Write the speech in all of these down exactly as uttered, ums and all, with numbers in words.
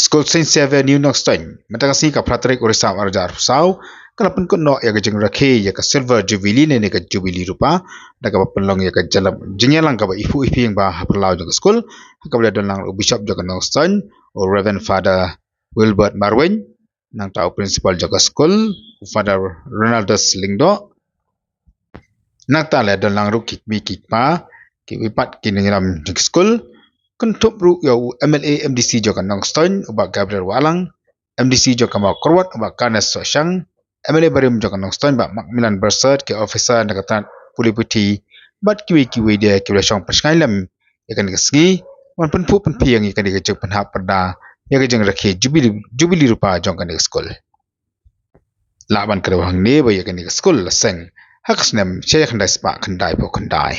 Skul Saint Xavier New Nongstoiñ, mynta ka sngi ka phra tarik u Risaw ar hajar arphew saw, ka la pynkut noh ïa ka jingrakhe ïa ka Silver Jubilee ne, ne ka Jubilee Rupa, da kaba pynlong ïa ka jingïalang, jingïalang kaba iphuh iphieng ba ha phyllaw jong ka skul, ha kaba la don lang u Bishop jong ka Nongstoiñ, u Reverend Father Wilbert Marwein, nangta u Principal jong ka skul, u Father Ronaldus Lyngdoh, nangta la don lang ruh ki kmie ki kpa, kiwei pat ki nongïalam jong ka skul, kynthup ruh ïa u M L A M D C jong ka Nongstoiñ, u Bah Gabriel Wahlang, M D C jong ka Mawkyrwat, u Bah Carnes Sohshang, M L A barim jong ka Nongstoiñ, Bah Macmillan Byrsert, ki officer na ka tnat pule puthi, bad kiwei kiwei de kiba la shong pynshngaiñ lem ïa kane ka sngi, ban pynphuh pynphieng ïa kane ka jingpynhap pyrda ïa ka jingrakhe Jubilee, Jubilee Rupa jong kane ka skul. Lah ban kdew hangne ba ïa kane ka skul la seng ha ka snem shi hajar khyndai spah khyndaiphew khyndai.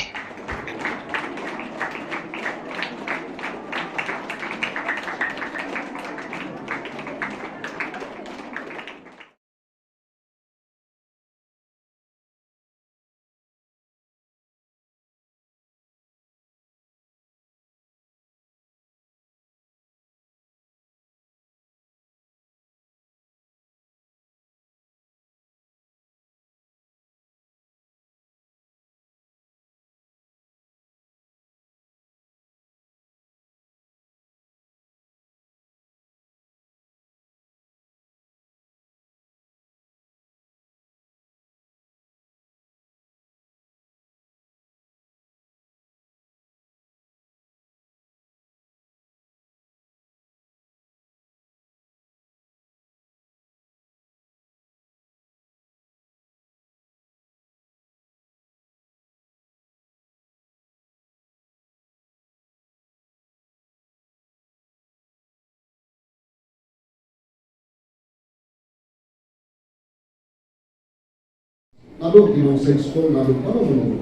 Naduh ki nongseng skul, naduh mano mano.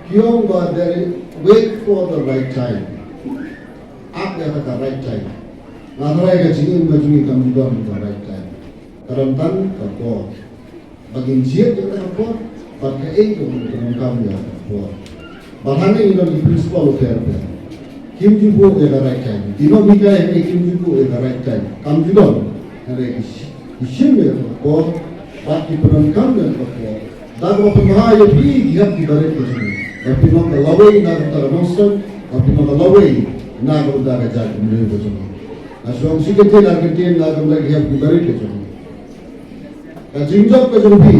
Ki ong ba there is, wait for the right time. Ap ïa ka right time. Nga tharai ka jingim ka jong ngi kam ju don ka right time. Ka don tang ka por. Ba ngin jied ïa ka por, bad kaei kaba ngin pyndonkam ïa ka por. Bad hangne ngi don ki principal bapher bapher. Kim ju buh ïa ka right time. Ki nonghikai hangne kim ju buh ïa ka right time. Kam ju don. Hynrei ki shi-, ki shim ïa ka por, bad ki pyndonkam ïa ka por. Da kaba pynbha ïa phi ki hep ki barit ka jong ngi. Ba phin long ka lawei na ka bynta ka nongstoiñ, ba phin long ka lawei na ka bynta ka jaitbynriew ka jong ngi. Nga shu ong shi kyntien ar kyntien na ka bynta ki hep ki barit ka jong ngi. Ka jingjop ka jong phi,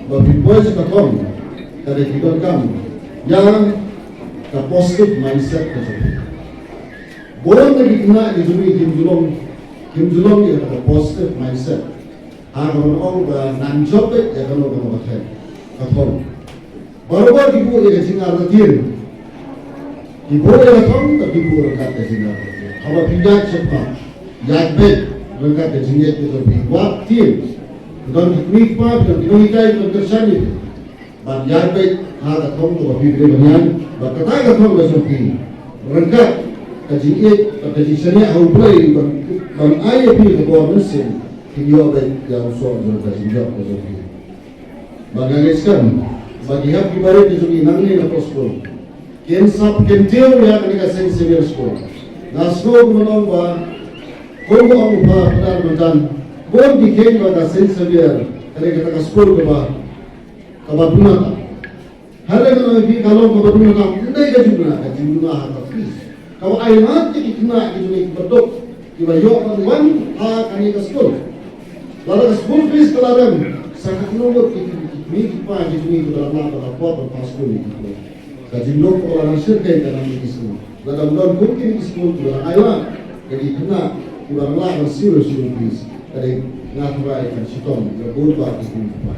ba phi poi sha ka thong, ka dei phi donkam ïa ka positive mindset ka jong phi. Bun na ki khynnah ki jong ngi kim ju long, kim ju long ïa ka positive mindset. Ha kaba ong ba ngan jop beit ïa kano kano ka thong, ka thong. Baroh baroh ki buh ïa ka jingartatien. Ki buh ïa ka thong, te ki buh ryngkat ka jingartatien. Haba phi ïaid shakhmat, ïaid beit ryngkat ka jingïeit ka jong phi. Wat tieng. Phi don ki kmie ki kpa, phi don ki nonghikai, phi don ki kyrshan ïa phi. Bad ïaid beit ha ka thong kaba phi dei ban ïaid. Bad kata ka thong ka jong phi, ryngkat ka jingïeit bad ka jingshaniah ha U Blei, ban, ban ai ïa phi ka bor mynsiem. Phin ïoh beit ïa u soh jong ka jingjop ka jong phi. Ba nga ngeit skhem ba ki hep ki barit ki jong ngi nangne na poh skul kin sa kyntiew ïa kane ka Saint Xavier School. Nga sngew kumno ba, kumba ong u Phadar mynta, bun ki kheiñ ba ka Saint Xavier ka dei kata ka skul kaba, kaba duna tam. Hynrei ngan ong ïa phi, ka long kaba duna tam, ym dei ka jingduna, ka jingduna ha ka fees. Kaba ailad ïa ki khynnah ki jong ngi kiba duk, kiba ïoh ban wan ha kane ka skul. Lada ka school fees ka la rem, sa katno ngut ki, ki, ki kmie ki kpa ki jong ngi kiba la nang ban ïoh ban phah skul ïa ki khynnah. Ka jingduk kaba la nang shyrkhei ka nang ïa ki skul. Lada ym don kum kine ki skul kiba la ailad ïa ki khynnah kiba la nang ban siew ïa school fees, ka dei, nga tharai kan shitom ïa bun bah ki kmie ki kpa.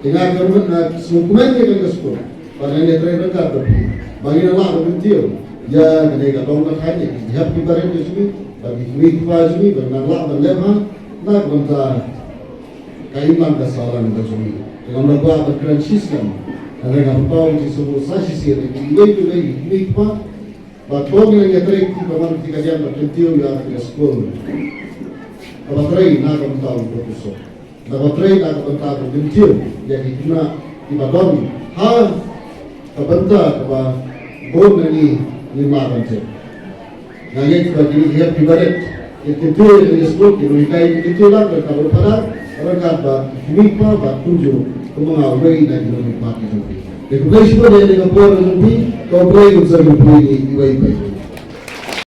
Te nga kyrmen, nga sngewkmen ïa kane ka skul. Ba ngan ïatrei ryngkat bad phi ba ngin lah ban kyntiew ïa kane ka dong ka thaiñ, ïa ki hep ki barit ki jong ngi, bad ki kmie ki kpa jong ngi, ba ngan lah ban leh bha na ka bynta ka imlang ka sahlang ka jong ngi. Te ngam da kwah ban kren shisien, hynrei nga pynpaw ka jingsngewnguh sa shisien ïa kiwei kiwei ki kmie ki kpa. Bad to ngin ïatrei kti kamon kti kadiang ban kyntiew ïa ka skul kaba trei na ka bynta u Kynrad Kynrad Soh. Naba trei na ka bynta ban kyntiew ïa ki khynnah kiba don ha ka bynta kaba bun na ngi ngim lah ban tip. Nga ngeit ba kine ki hep ki barit Ki ktien ki sngewthuh ki nonghikai ki ktien lang ka bor phadar, ryngkat bad ki mei kpa bad kumjuh kumba nga wei na ki nongmihkhmat ki jong phi. Te khublei shibun ïa kane ka por ka jong phi, ka U Blei un sngewthuh ïa phi iwei pa iwei.